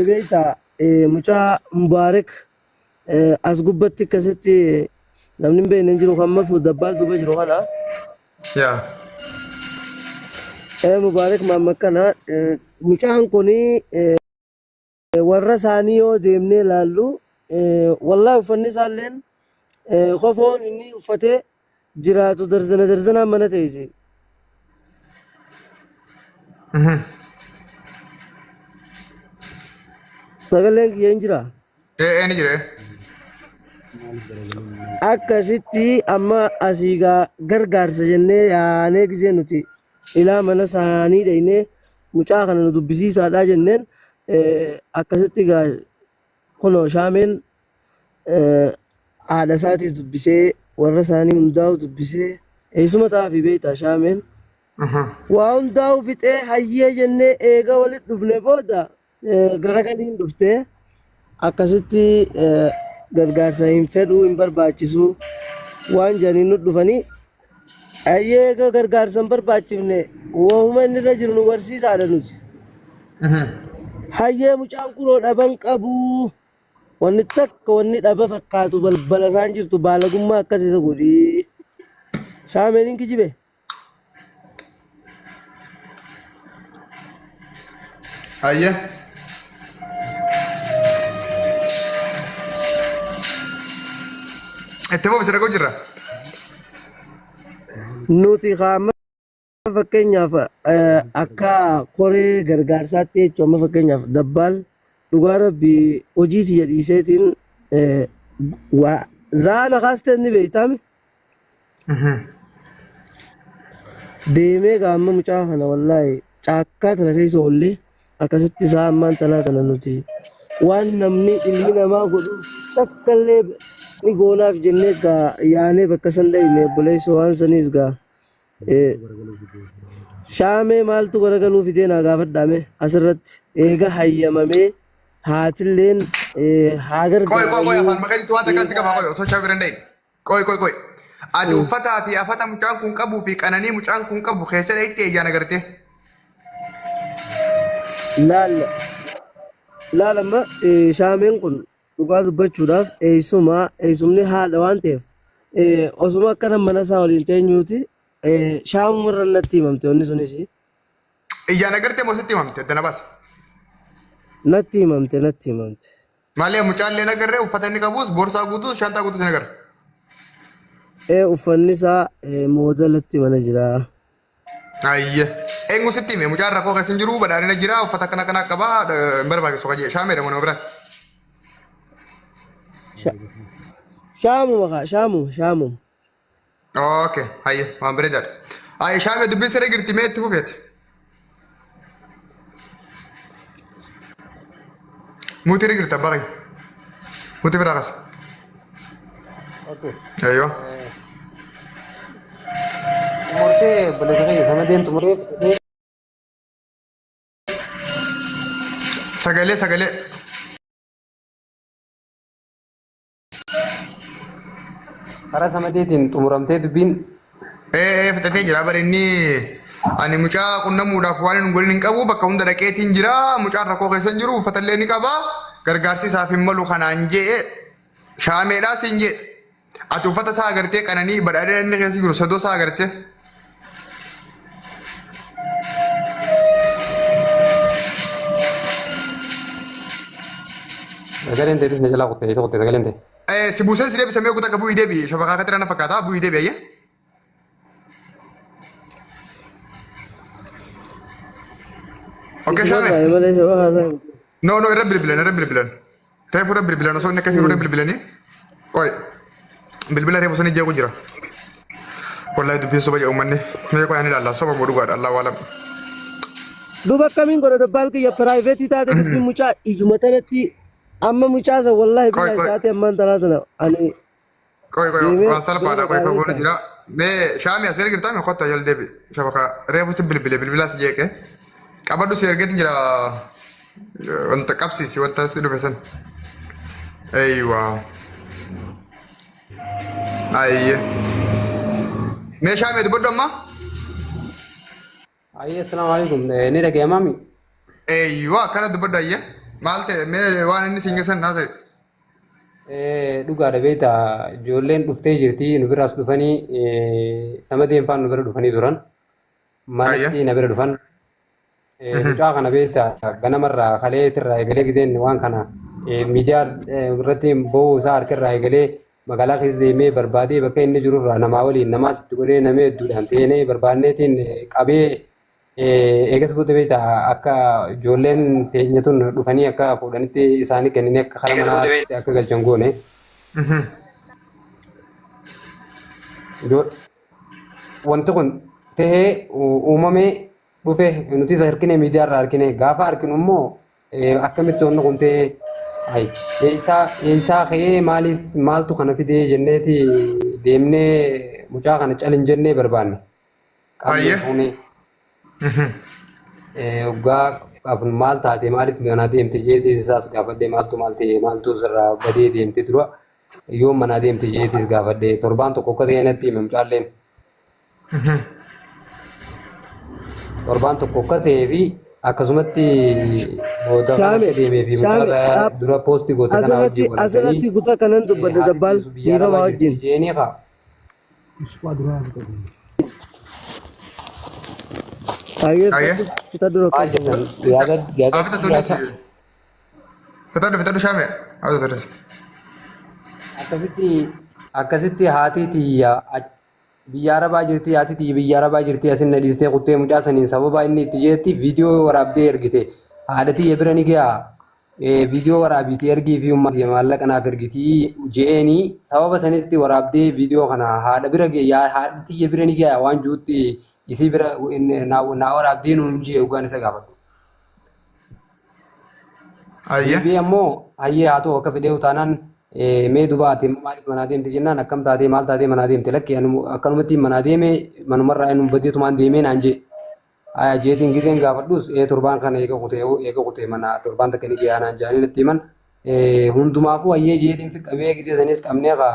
Beektaa mucaa Mubaarak as gubbatti akkasitti namni hin beekne hin jiru kan mafu dabbaal duuba jiru kana. Yaa. Mubaarak Mahammad kana mucaan kun warra isaanii yoo deemnee ilaallu wallahi uffanni isaalleen kofoon inni uffatee jiraatu darzana darzanaan mana teessi. Sagaleen kiyya hin jiraa? Ee ni jira. Akkasitti amma asii gaa gargaarsa jennee yaanee gisee nuti ilaa mana isaanii dhaynee mucaa kana nu dubbisiisaadhaa jenneen akkasitti gaa kunoo shaameen haadha isaatis dubbisee warra isaanii hundaa'u dubbisee eessuma ta'aafi beektaa shaameen waa hundaa'u fixee hayyee jennee eega walitti dhufne booda garagaliin dhuftee akkasitti gargaarsa hin fedhuu hin barbaachisu waan jedhanii nu dhufanii hayyee eega gargaarsa hin barbaachifne waanuma inni irra jiru nu barsiisaadha nuti. Hayyee mucaan kunoo dhaban qabuu wanni takka wanni dhaba fakkaatu balbala isaan jirtu baalagummaa akkas isa godhii. Shaameen hin kijibe. Hayyee. Itti fufi si dhaga'u jirra. Nuti qaama fakkeenyaaf akka koree gargaarsaatti jechuun amma fakkeenyaaf dabbaal dhugaa rabbii hojii tiyya dhiiseetiin waa zaana kaastee ni beektaami. Deemee gaamma mucaa kana wallaahi caakkaa tana keessa oollee akkasitti isaa ammaan tanaa tana nuti waan namni ilmi namaa godhuuf takka illee ni goonaaf jennee gaa yaanee bakka san dhayne obboleessoo waan saniis gaa shaamee maaltu garagaluu fidee naa gaafadhaame asirratti eega hayyamamee haatilleen haa Qoy qoy qoy gargaaramuu afaan maqaa waan takkaan si eega qaba qoy osoo shaawii bira hin dhayin. Qoy qoy qoy. Ati uffataa fi afata mucaan kun qabuu fi qananii mucaan kun qabu keessa dhayitti eeyyaan agartee. Laal laal amma shaameen kun dhugaa dubbachuudhaaf eessuma eessumni haadha waan ta'eef osuma akkana mana isaa waliin teenyuuti shaamuma irra natti himamte wanni sunis Iyyaan agartee moo sitti himamte addana baasa. natti himamte natti himamte. Malee mucaallee hin agarree uffata inni qabus boorsaa guutuus shantaa guutuus hin agarre. Uffanni isaa moodalatti mana jira. Ayye. Eenyu sitti hime mucaan rakkoo keessa hin jiru badhaadhina jira uffata akkana akkana qaba hin barbaachisu kaje shaameedha moo nama biraati. Shaamuma kaa shaamuma shaamuma. Okay hayye waan bareedaadha. Ayye shaamee dubbiin siree jirti mee itti fufeeti. Muutii irra jirta baqi. Muutii biraa kaasa. Okay. Ayyoo. Murtee obboleessa kiyya samadeen xumuree fixatee Sagalee sagalee. Karaa samadeetiin xumuramtee dubbiin Ee fixatee jira bara inni ani mucaa qunnamuudhaaf waan hin godhin hin qabu bakka hunda dhaqeetiin jira mucaan rakkoo keessa hin jiru uffatallee ni qaba gargaarsi isaaf hin malu kanaan je'e shaameedhaa siin je'e ati uffata isaa agartee qananii badhaadhina inni keessa jiru sadoo isaa agartee. Sagaleen teetis na jalaa kutte isa kutte sagaleen tee. Si buuseen si deebisa mee kutaa akka bu'ii deebi shabakaa katira na fakkaata bu'ii deebi ayyee. Okay Isuma shaame. irraa malee shabakaa irraa. No no irra bilbilan irra bilbilan. Reefu irra bilbilan osoo inni akkasii irra bilbilanii. Qoy bilbila reefu sanii jeequ jira. Wallahi dubbiin soba jedhu uummanni. Mee qoy ani ilaalla soba moo dhugaadha Allahu alam. Duuba akkamiin godha dabbaal kiyya piraayiveetii taate dubbiin mucaa ijuma tanatti amma mucaa san wallaahi Qoy bilaa qoy isaati ammaan tanaa tana ani qoy qoy deemee waan bira salphaadha qoy dhaqaa fagoon beektaa. jira. Mee shaami as jirtaa mee kottu jala deebi shabaka reefu si bilbile bilbilaa si jeeqe. Qabadhu si ergeetin jira wanta qabsiisi wanta si dhufe san. Eeywa. Ayye. Mee shaami dubbadhu amma. Ayyee assalaamu alaikum ni dhaga'amaami. Eeywa akkana dubbadhu ayye. Maal ta'e mee waan inni siin geessan haasa'e. Dhugaadha beektaa ijoolleen dhuftee jirti nu biraas dhufanii samadeen faan nu bira dhufanii turan. Manatti na bira dhufan. Mucaa kana beektaa ganamarraa kaleetirraa eegalee giseen waan kana miidiyaa irratti ba'uu isaa harkarraa eegalee magaalaa keessa deemee barbaadee bakka inni jirurraa namaa waliin namaas itti godhee namee hedduudhaan ta'ee barbaanneetiin qabee eegas booda beektaa akka ijoolleen teenya tun dhufanii akka fuudhanitti isaanii kennanii akka karaa manaatti akka galchan goone. Wanti kun tahee uumamee dhufe nuti isa harkine miidiyaa irraa harkine gaafa harkinu immoo akkamitti wanni kun tahee eessaa ka'ee maaliif maaltu kana fidee jenneeti deemnee mucaa kana calin jennee barbaanne. Qabnee fuunee. Waggaa afur maal taate maaliif manaa deemte jeetis isaas gaafadhee maaltu maal ta'e maaltu sirraa badee deemte dura yoom manaa deemte jeetis gaafadhee torbaan tokko akka ta'e natti hime mucaalleen. Torbaan tokko akka ta'ee fi akkasumatti booda kan akka deemee fi mucaa dura poostii goote kana wajjin wal Asirratti kutaa kanan dubbadhe dabbaal dhiifama wajjin. Jeenii kaa. Ayyee Ayyee. fita dura Maal jettan yaada yaada Haa fixatu dhisi. Fixadhu fixadhu shaame. Haa fixatu dhisi. Akkasitti akkasitti haati tiyya biyya arabaa jirti haati tiyya biyya arabaa jirti asin na dhiistee kuttee mucaa saniin sababa inni itti jeetti viidiyoo waraabdee ergite haadha tiyya bira ni ga'a viidiyoo waraabiitii ergii fi uummata maallaqa naaf ergitii je'eenii sababa sanitti waraabdee viidiyoo kana haadha bira ga'a haadha tiyya bira ni ga'a waan jirutti isii bira naa waraabdee nuun jee dhugaan isa gaafadhu. Ayyee. Deebi'ee ammoo hayyee haa ta'u akka fedhee taanaan mee duba ati maaliif manaa deemte jennaan akkam taatee maal taatee manaa deemte lakki akkanumatti manaa deeme manumarraa inni baddeetumaan deemee naan jee. Aya jeetiin giseen gaafadhus torbaan kana eega kutee eega kutee mana torbaan takka ni gahaa naan jedhanii natti himan. Hundumaafuu hayyee jeetiin fi qabee gisee sanis qabnee kaa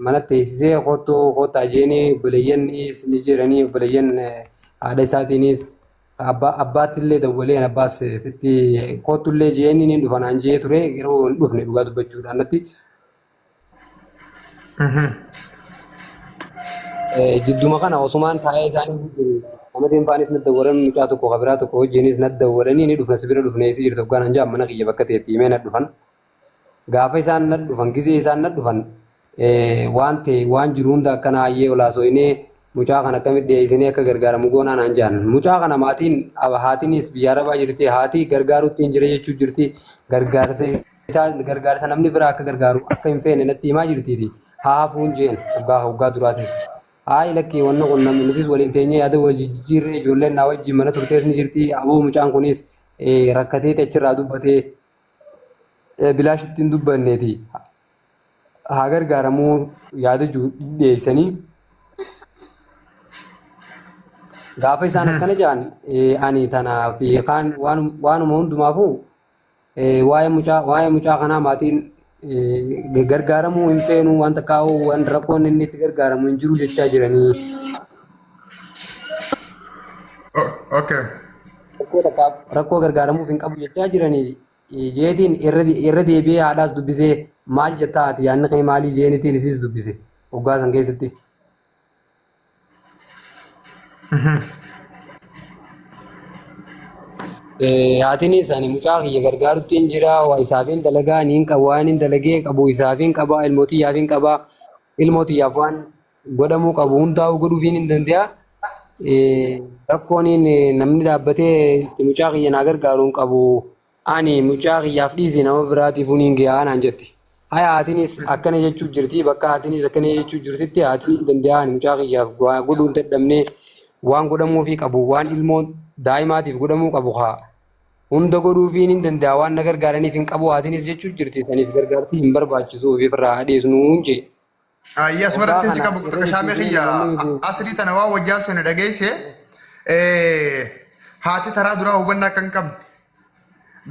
manatti teessisee kottuu kottaa jeenii obboleeyyannis ni jiranii obboleeyyan haadha isaatiinis abbaatti illee dawwalee abbaas fitti kottullee jeeni ni dhufa naan jee ture yeroo hin dhufne dhugaa dubbachuudhaan natti. Jidduma kana osumaan taa'ee isaanii jiru nama faanis na dawwalan mucaa tokko kabiraa tokko wajjinis na dawwalanii ni dhufna sibira dhufne si jirtu hoggaan anjaa mana kiyya bakka ta'etti himee na dhufan. Gaafa isaan na dhufan gisee isaan na dhufan waan ta'e waan jiru hunda akkana hayyee olaasoinee mucaa kana akkamitti dhiyeessinee akka gargaaramu goonaa naan jedhan. Mucaa kana maatiin haatiinis biyya arabaa jirti haati gargaaruutti hin jira jechuu jirti gargaarsa isaa gargaarsa namni biraa akka gargaaru akka hin feene natti himaa jirtiiti. Haa hafuun jeen hoggaa hoggaa duraatis. Haa lakkii wanni kun namni nutis waliin teenyee yaada wal jijjiirree ijoolleen naa wajjin mana turtees ni jirti. Aboo mucaan kunis rakkatee achirraa dubbatee bilaashitti hin dubbanneeti. Haa gargaaramuu yaada jiru dhiyeessanii. Gaafa isaan akkana jedhan ani tanaa fi kaan waanuma hundumaafuu waa'ee mucaa kanaa maatiin gargaaramuu hin feenu waan takkaa'u waan rakkoon inni itti gargaaramu hin jiru jechaa jiranii. Okay. Rakkoo gargaaramuuf hin qabu jechaa jiranii. Jeetiin irra deebi'ee haadhaas dubbisee maal jettaa ati yaadni kee maalii jeenitiin isiis dubbise hoggaa san keessatti. Haatiinis ani mucaa kiyya gargaarutti hin jira waa isaafiin dalagaa niin qaba waan hin dalagee qabu isaafiin qaba ilmoo xiyyaafin qaba ilmoo xiyyaaf waan godhamuu qabu hundaa'u godhuufiin hin danda'a. Rakkoon namni dhaabbatee mucaa kiyya naa gargaaru hin qabu ani mucaa kiyyaaf dhiisi nama biraatiif hin gahaa naan jette. Haya haatiinis akkana jechuu jirti bakka haatiinis akkana jechuu jirtitti haatiin hin danda'a ani mucaa kiyyaaf godhuu hin dadhabnee waan godhamuufii qabu waan ilmoo daa'imaatiif godhamuu qabu haa hunda godhuufiin hin danda'a waan na gargaaraniif hin qabu haatiinis jechuu jirti saniif gargaarsi hin barbaachisu ofirraa dhiisnuu jee. Ayyee asumarratti si qabu kutuka shaamee kiyya asrii tana waan wajjaa sun dhageesse haati taraa duraa hubannaa akka hin qabne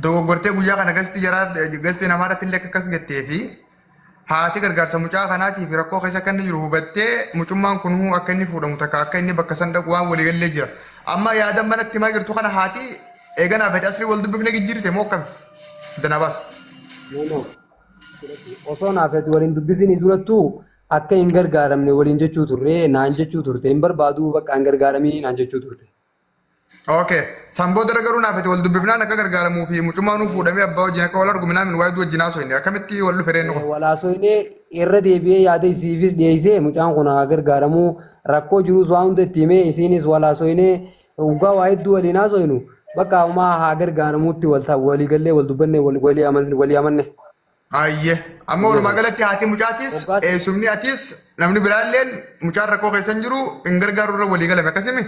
dogoggortee guyyaa kana gasti jaraa gasti namaa irratti illee akkas gettee fi haati gargaarsa mucaa kanaatiif rakkoo keessa akka inni jiru hubattee mucummaan kun akka inni fuudhamu takka akka inni bakka san dhaqu waan waliigallee jira. Amma yaada manatti himaa jirtu kana haati eeganaa fedhe asrii wal dubbifne jijjiirte moo akkami? Danaa baas. No, no. Osoo naafeeti waliin dubbisinii durattuu akka hin gargaaramne waliin jechuu turre, naan jechuu turte, hin barbaadu, bakka hin gargaaramii naan jechuu turte. Okay. San booda garuu naafeeti wal dubbifnaan akka gargaaramuu fi mucummaanuu fuudhamee abbaa wajjin akka wal argu minaamin waa'ee wajjin haasofne akkamitti wal dhufe reennu kun? Walaasoinee irra deebi'ee yaada isiifis dhiyeessee, mucaan kun haa gargaaramuu, rakkoo jirus waa hunda itti himee, isiinis walaasoinee dhugaa waa hedduu waliin haasoinu, bakka homaa haa gargaaramuutti walii gallee wal dubbanne, walii amanne. Ayyee. Amma walumaa galatti haati mucaatis eessumni atis namni biraalleen mucaan rakkoo keessa hin jiru, hin gargaaru irra walii galame, akkasimi?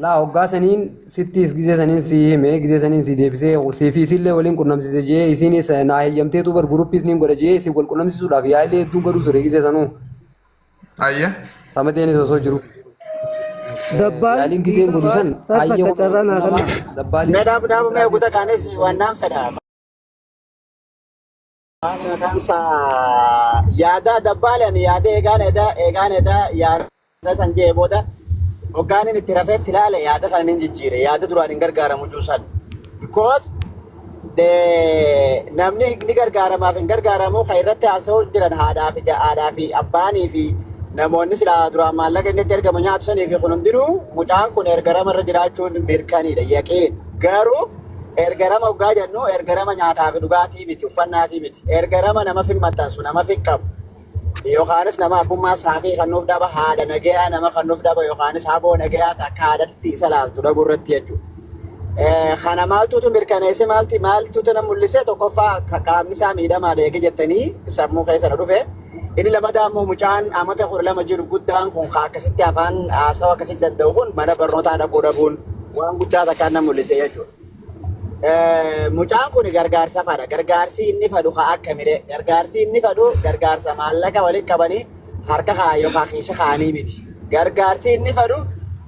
Laa, hoggaa saniin sittis gizee saniin si hime, gizee saniin si deebisee, sii fi isillee waliin qunnamsiise jee, isiinis naa heeyyamteetu bar guruppiis niin godha jee, isin wal qunnamsiisuudhaaf yaalee hedduun godhuu ture gizee sanuu. Ayyee. Samadeenis osoo jiru. Dabbaal Yaaliin gizeen godhu san takka carraa naa kenna. Dabbaaliin. Mee dhaabu dhaabu, mee guuta kaanis waan naan fedha. Maali maqaan isaa, yaada dabbaale ani yaada eegaan edaa eegaan edaa yaada san jee booda hoggaan inni itti rafeetti ilaale, yaada kana nin jijjiire, yaada duraan hin gargaaramu juusan. Because namni ni gargaaramaaf hin gargaaramu kan irratti haasa'uu jiran haadhaa fi abbaanii fi namoonni silaa duraan maallaqa inni itti ergamu nyaatu sanii fi kun hundinuu mucaan kun ergarama irra jiraachuun mirkaniidha, yaqiin. Garuu ergarama hoggaa jennu ergarama nyaataa fi dhugaatii miti, uffannaatii miti. Ergarama nama fin maxxansu, nama fin qabu, yookaanis nama abbummaa saafii kan nuuf dhaba, haadha nagayaa nama kan nuuf dhaba, yookaanis haboo nagayaa takka haadhatti isa laaltu dhabu irratti jechuudha. Kana maaltutu mirkaneesse, maalti maaltutu na mul'ise? Tokkoffaa, qaamni isaa miidhamaadha eege jettanii sammuu keessa na dhufe. Inni lammataa immoo mucaan amata 12 jiru guddaan kun ka akkasitti afaan haasawa akkasitti danda'u kun mana barnootaa dhaquu dhabuun waan guddaa takkaan na mul'ise jechuudha. Mucaan kun gargaarsa fadha. Gargaarsi inni fadhu ka akkamire? Gargaarsi inni fadhu gargaarsa maallaqa walitti qabanii harka kaa yookaan kiisha kaanii miti. Gargaarsi inni fadhu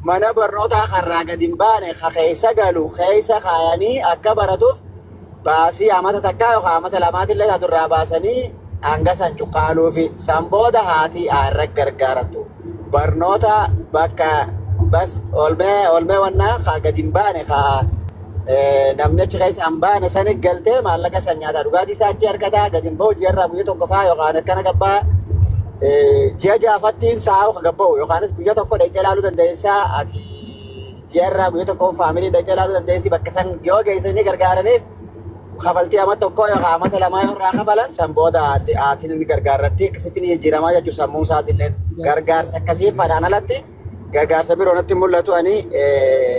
mana barnootaa karraa gadi hin baane ka keessa galu keessa kaayanii akka baratuuf baasii amata takkaa yookaan amata lamaatillee taatu irraa baasanii hanga san cuqqaaluu fi san booda haati irra gargaaramtu. Barnoota bakka bas olmee olmee wannaa ka gadi hin baane, ka namni achi keessa hin baane sani galtee maallaqa san nyaataa dhugaatii isaa achi argataa, gadi hin bahu ji'arraa guyya tokko faa yookaan akkana gabbaa ji'a jaafattiin saa'u ka gabba'u, yookaanis guyya tokko dhaqxee ilaaluu dandeessaa, ati ji'arraa guyya tokko faamilii dhaqxee ilaaluu dandeessi. Bakka san yoo geessanii gargaaraniif kafaltii ama tokko yookaan amata lamaa yoo irraa kafalan, san booda haatiin ni gargaarratti, akkasitti ni jijjiiramaa jechuudha. Sammuu isaatillee gargaarsa akkasii fadhaan alatti gargaarsa biroo natti mul'atu. Ani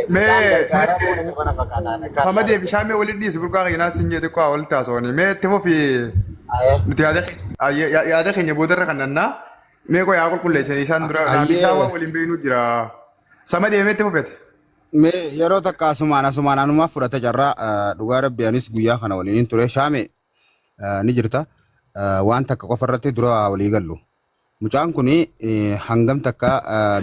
mucaan gargaaramuu natti kana fakkaata. Samadee fi Shaamee waliin dhiisi, burqaa keenyaa siin jee xiqqoo walitti haasawanii. Mee itti fufi, nuti yaada keenya boodarra kan nannaa. Mee qoyaa haa qulqulleessanii isaan dura naafi isaan waan waliin beeknu jira. Samadee, mee itti fufete. Mee yeroo takka asumaan anumaaf fudhata carraa. Dhugaa rabbi anis guyyaa kana waliin hin ture. Shaame, ni jirta. Waan takka qofa irratti dura walii gallu. Mucaan kun hangam takka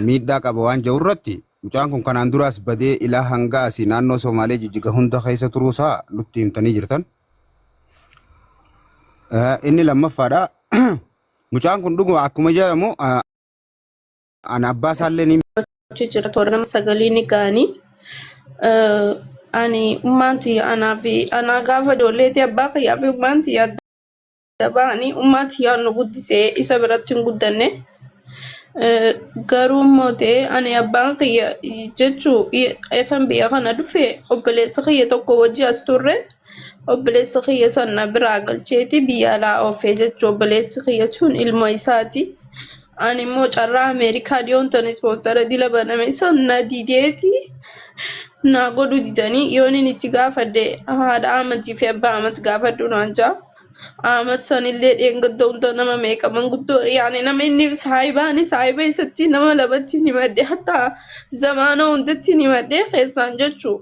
miidhaa qaba waan jiru irratti, mucaan kun kanaan duraas badee ilaa hanga asii naannoo Somaalee jijjiga hunda keessa turuusaa nutti himtanii jirtan. Inni lammaffaadha. Mucaan kun dhuguma akkuma jedhamu ana abbaa isaallee ni achi jira, toora nama sagalii ni ga'anii. Ani ummaan tiyya anaa fi anaa gaafa ijoolleetii abbaa kiyyaa fi ummaan tiyya adda ba'anii, ummaa tiyyaan nu guddisee, isa biratti hin guddanne. Garuu immoo ta'e ani abbaan kiyya jechuu efan biyya kana dhufe obboleessa kiyya tokko wajji as turre, obboleessa kiyya sana biraa galcheeti biyya alaa oofee jechuu, obboleessi kiyya sun ilma isaati. Ani immoo carraa Ameerikaa dhiyoon tan sponsor dila baname san na dideeti, naa godhu didanii, yoon inni itti gaafadhe haadha Ahmadii fi abbaa Ahmad gaafadhu naan jaa. Ahmad sanillee dheengadda hunda nama meeqa manguddoo, yaani nama inni saahibaani saahiba isatti nama lamatti ni himadhe, hatta zamaana hundatti ni himadhe keessaan jechuu.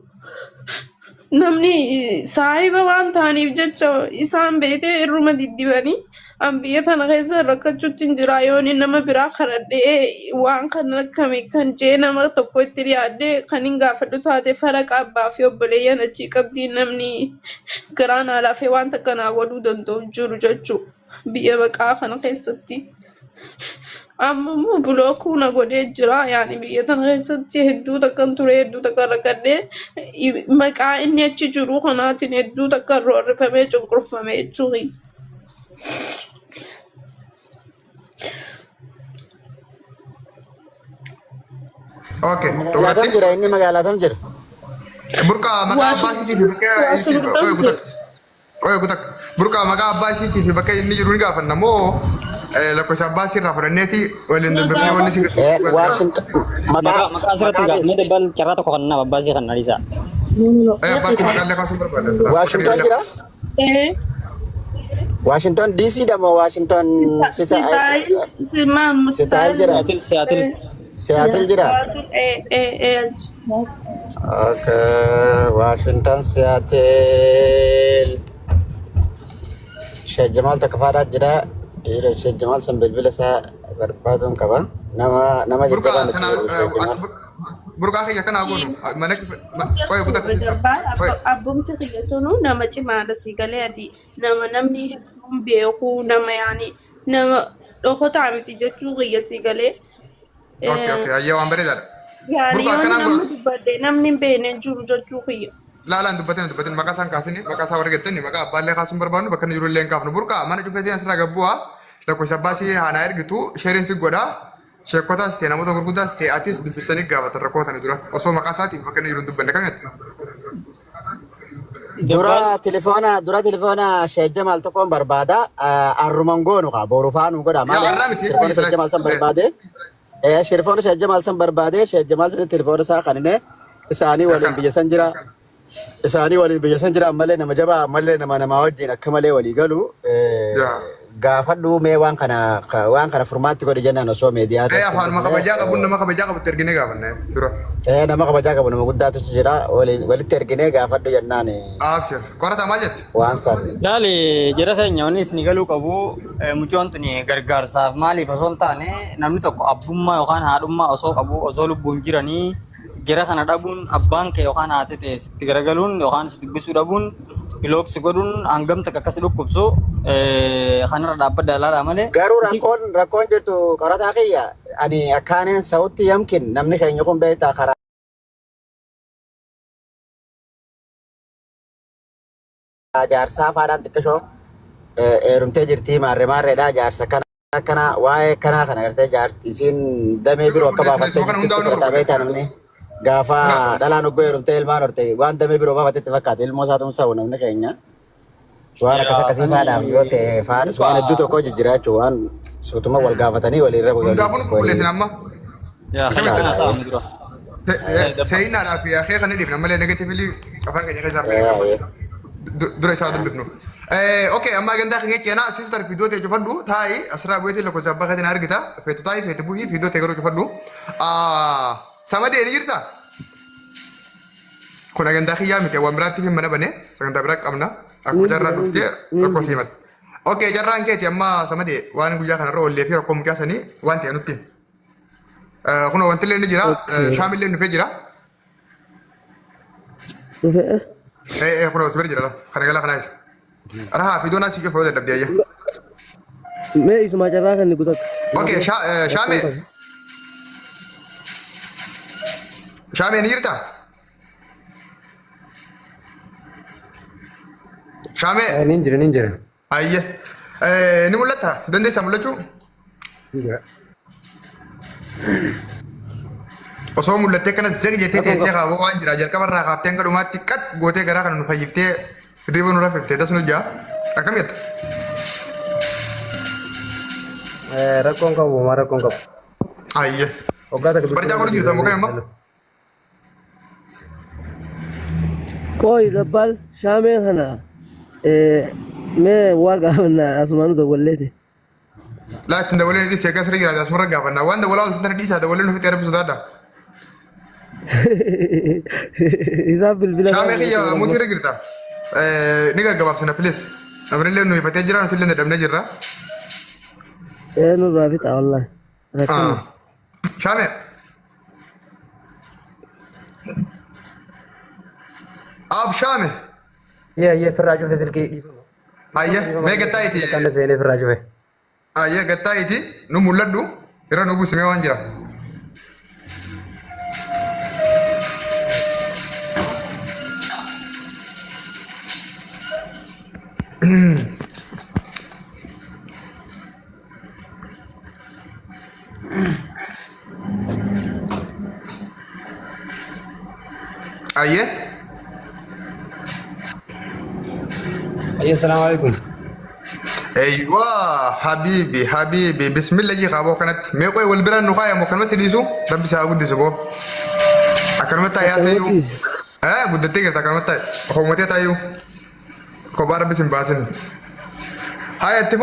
Namni saahiba waan ta'aniif jecha isaan beetee irruma diddibanii, an biyya tana keessa rakkachuutti hin jira. Yoon nama biraa kadhadhee waan kana akkami kan jee nama tokko itti dhiyaadhee kan hin gaafadhu taate, faraqa abbaa fi obboleeyyan achii qabdii, namni garaa naa laafee waan takka naa godhuu danda'u jiru jechuu biyya baqaa kana keessatti. Amma immoo block na godhee jira. Yaani biyya tana keessatti hedduu takkan ture, hedduu takkan rakkadhee, maqaa inni achi jiru kanaatiin hedduu takkan roorrifamee cunqurfame jechuudha. Okay, Magaalaa tam xumuratte. jira inni, magaalaa tam jira? Burqaa, maqaa abbaa isiitii fi bakka isii Waashington qoy jira. gutak. Qoy gutak. Burqaa, maqaa abbaa isiitii fi bakka inni jiru ni gaafanna moo lakkoofsa abbaa isii irraa fudhanneeti waliin dubbifnee wanni si Washington maqaa Maqaa maqaa asirratti maqaa hin gaafne, dabbal carraa tokko kan nama abbaa isii kan dhiisa. Abbaa isii maqaa illee kaasuun barbaada. Washington jira? Eh, Washington DC dha moo Washington Seattle, Seattle Seattle. jira? Seattle, Seattle. Seattle jira? Eh, achi. Okay, Washington Seattle. Sheikh Jamal takka faadhaa jira. Dhiira Sheikh Jamal san bilbila isaa barbaaduun qaba. Nama Burqaa jajjabaan achi kana jiru Sheikh Jamal. Burqaa kiyya kanaa goonu mana qoy gutak sister. Qoy. Abbumti kiyya sunuu nama cimaadha, si galee ati nama namni hedduun beeku, nama yaani nama dhokotaa miti jechuu kiyya, si galee. Okay, ayyee, waan bareedaadha. Yaani Burqaa yoo akkanaan nama godha. dubbadhe namni hin beekne hin jiru jechuu kiyya. Laalaan dubbatin dubbatin, maqaa isaan kaasini, maqaa isaa warra gettani, maqaa abbaallee kaasuun barbaadnu, bakka inni jiru illee hin kaafnu. Burqaa, mana cufeetiin asirraa gabbu'aa, lakkoofsa abbaa isii haanaa ergitu sheeriin si godhaa. Sheekotaas ta'e namoota gurguddaas ta'e atis dubbisanii gaafatan rakkoo tana dura osoo maqaa isaatiif bakka inni jiru hin dubbanne kam jette? Dura telefoona, dura telefoona Sheikh Jamal tokkoon barbaada. Arruman goonu kaa boru faanu godha. Yaa Maali arraa miti telefoona jechuun Sheikh Jamal san barbaade. Telefoona Sheikh Jamal san barbaade, Sheikh Jamal san telefoona isaa kanine isaanii waliin biyya san jira. Isaanii waliin biyya san jira, ammallee nama jabaa, ammallee nama namaa wajjin akka malee walii galu. Yaa. Gaafadhu mee, waan kana furmaatti godhi jennaan osoo meediyaa irratti hin Afaanuma dhufne. kabajaa qabuun nama kabajaa qabutti erginee gaafanne dura. Nama kabajaa qabu, nama guddaatu jira, waliin walitti erginee gaafadhu jennaan. Abshir. Qorataa, maal jette? Waan san. Laali, jara keenya, wanni isin galuu qabu, mucoon tuni gargaarsaaf maaliif osoo hin taane, namni tokko abbummaa yookaan haadhummaa osoo qabu, osoo lubbuun jiranii jara kana dhabuun, abbaan kee yookaan haati ta'e sitti garagaluun yookaan si dubbisuu dhabuun, block si godhuun hangam takka akkas dhukkubsu kanarra dhaabbadha ilaalaa malee. Garuu rakkoon jirtu, qorataa kiyya, ani akkaaniin sa'utti yamkin namni keenya kun beektaa karaa jaarsaa faadhaan xiqqishoo heerumtee jirtii, maarree maarreedha, jaarsa kana akkana waa'ee kanaa kana gartee jaarti isiin damee biroo akka baafattee Kana jirtitti hundaa'u nu fudhataa beektaa, namni gaafa dhalaan oggoo heerumtee ilmaan horte waan damee biroo baafatetti fakkaata, ilmoo isaa tumsa'u namni keenya. Waan akkas akkasii faadhaaf yoo ta'e faadhas waan hedduu tokko jijjiira jechuudha, waan suutuma wal gaafatanii walirra Hundaafuu nu qulqulleessin amma. Yaa kana sa'amu dura. Seenaadhaa fi akee kan dhiifna malee negatively afaan keenya keessaa dura isaa dubbifnu. Okay, amma agandaa keenya ceenaa. Sister, viidiyoo ta'e cufadhu, taa'i asirraa bu'eetii lakkoofsa abbaa keetiin argita. Feetu taa'i, feetu bu'ii, viidiyoo ta'e garuu cufadhu. Samadee, ni jirta? Kun agandaa kiyyaa miti, waan biraatti hin mana bane, sagantaa biraa qabna. Akkuma carraa dhuftee rakkoo siimata. Okay, carraan keeti amma, Samadee, waan guyyaa kanarra oollee fi rakkoo mucaa sanii waan ta'e nutti. Kun wanti illee ni jira, shaamillee dhufee jira. Dhufe. Kun si bira jira, kana gala kanaa isa. Rahaa fi doonaa si cufa yoo dadhabde ayya. Mee isuma carraa kan gutakka. Okay, Shaamee. Shaamee, ni jirtaa? Shaamee. Nin jira, nin jira. Ayye. Ni mul'ata? Dandeessaa mul'achuu? Nin jira. Osoo mul'attee kana zag jettee teessee kaaboo waan jira jalqaba irraa kaaftee hanga dhumaatti qat gootee garaa kana nu fayyiftee hirriba nu raffiftee tas nu jaa. Akkam jetta? Rakkoon qabu, homaa rakkoon qabu. Ayye. Waggaa takka Barcaa godhu jirta muka amma? Qooyi gabbaal, shaamee kana mee waa gaafannaa, asumaanu dawwalleeti. Laa, ittiin dabalee ni dhiisee akkas irra jiraata, asumarra gaafannaa. Waan dabalaa oltan tana dhiisaa, dabalee nu fixee, rabbi sodaadha. Isaan bilbila Shaamee kiyya, mutii irra jirta. Ni gaggabaabsina, please. Namni illee nu ifatee jira, nuti illee dadhabnee jirra. Ee, nurraa fixa wallahi. Rakkina. Shaamee. Ab Shaame. Yee yee, firraa cufe silkii. Ayye, mee gattaa'iti. Kan seenee firraa cufe. Ayye, gattaa'iti nu mul'adhu. Irra nu buusimee waan jira. Ayyee. Ayyee salaamu alaikum. Eeywa habiibi habiibi bismillah jii kaaboo kanatti mee qoy wal biraan nu kaayamu akkanuma si dhiisu rabbi si haa guddisu boo akkanumatti taayaa Akkanumatti seeyuu dhiisi. eh guddattee jirta akkanumatti taa'i homatee taayuu kophaa rabbi sin baasin haya itti.